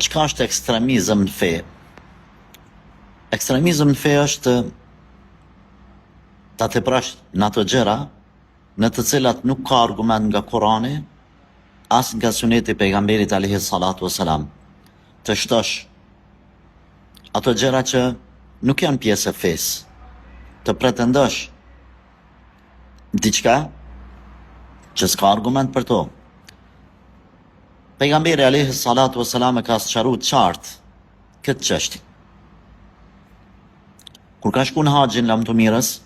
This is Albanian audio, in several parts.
Çka është ekstremizëm në fe? Ekstremizëm në fe është ta teprosh në ato gjëra në të cilat nuk ka argument nga Kurani, as nga suneti i pejgamberit alejhi salatu vesselam. Të shtosh ato gjëra që nuk janë pjesë e fesë. Të pretendosh diçka që s'ka argument për to. Pejgamberi alejhi salatu vesselam e ka sqaru qartë këtë çështje. Kur ka shku në haxhin lamtumirës,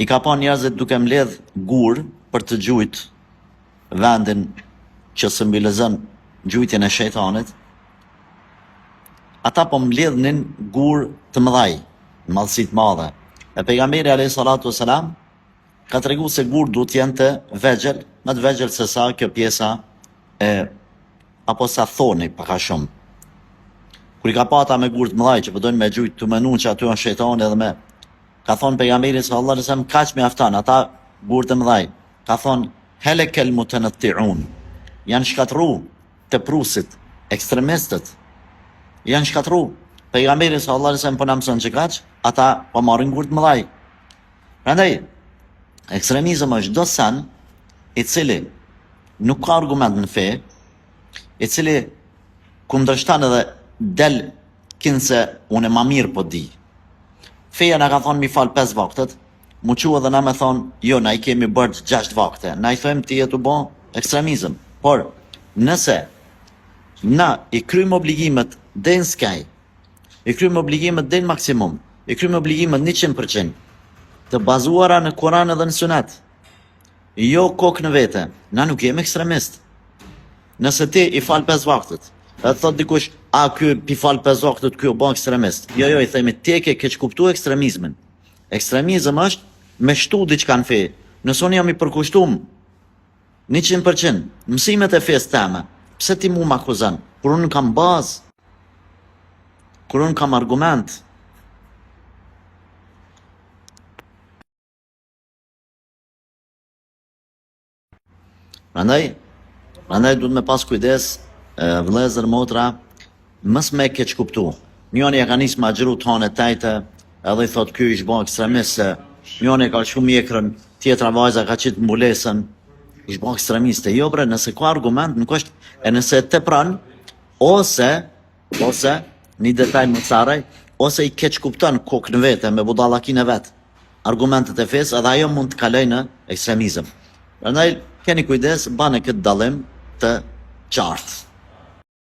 i ka pa njerëzit duke mbledh gur për të gjujt vendin që simbolizon gjujtjen e shejtanit. Ata po mbledhnin gur të mëdhaj, në madhësi të madhe. E pejgamberi alejhi salatu vesselam ka tregu se gurët duhet të jenë të vegjël, më të vegjël se sa kjo pjesa e apo sa thoni pak a shumë. Kur i ka pa ata me gurë të mëdhaj që po dojnë me gjujt tu menu që aty është shejtani edhe me ka thonë pejgamberi sallallahu alajhi wasallam kaq mjafton ata gurë të mëdhaj. Ka thonë helekel mutenettiun. Janë shkatrru teprusit, ekstremistët. Janë shkatrru. Pejgamberi sallallahu alajhi wasallam po na mëson që kaq, ata po marrin gurë të mëdhaj. Prandaj, ekstremizëm është çdo sen i cili nuk ka argument në fe, i cili kundërshton edhe del kinse unë ma mirë po di. Feja na ka thonë mi fal 5 vaktet, mu çu edhe na me thonë, jo, na i kemi bërë 6 vakte, na i thojmë ti je tu bo ekstremizëm. Por, nëse na i krymë obligimet deri në skaj, I krymë obligimet deri në maksimum, i krymë obligimet 100%, të bazuara në Kur'an edhe në Sunet. Jo kokë në vete, na nuk jemi ekstremist. Nëse ti i fal pesë vaktet, edhe thot dikush, a ky pi fal pesë vaktet, ky u bë ekstremist. Jo, jo, i themi ti e ke keqkuptu ekstremizmin. Ekstremizëm është me shtu diçka në fe. Nëse unë jam i përkushtum 100% mësimet e fesë teme, pse ti mu më akuzon? Kur unë kam bazë, kur unë kam argument. Prandaj, prandaj duhet me pas kujdes, vëllezër motra, mos me keqkuptu. Njoni ja ka nis me agjëru të hanë e t'ejte, edhe i thot ky ish bo ekstremist se njoni e ka lëshu mjekrën, tjetra vajza ka qitë mbulesën, ish bo ekstremiste. Jo bre, nëse ka argument, nuk është, e nëse e tepron, ose, ose, një detaj më caraj, ose i keqkupton kokë në vete me budallakin e vet. argumentet e fesë edhe ajo mund të kalojë në ekstremizëm. Prandaj keni kujdes, bane këtë dallim të qartë.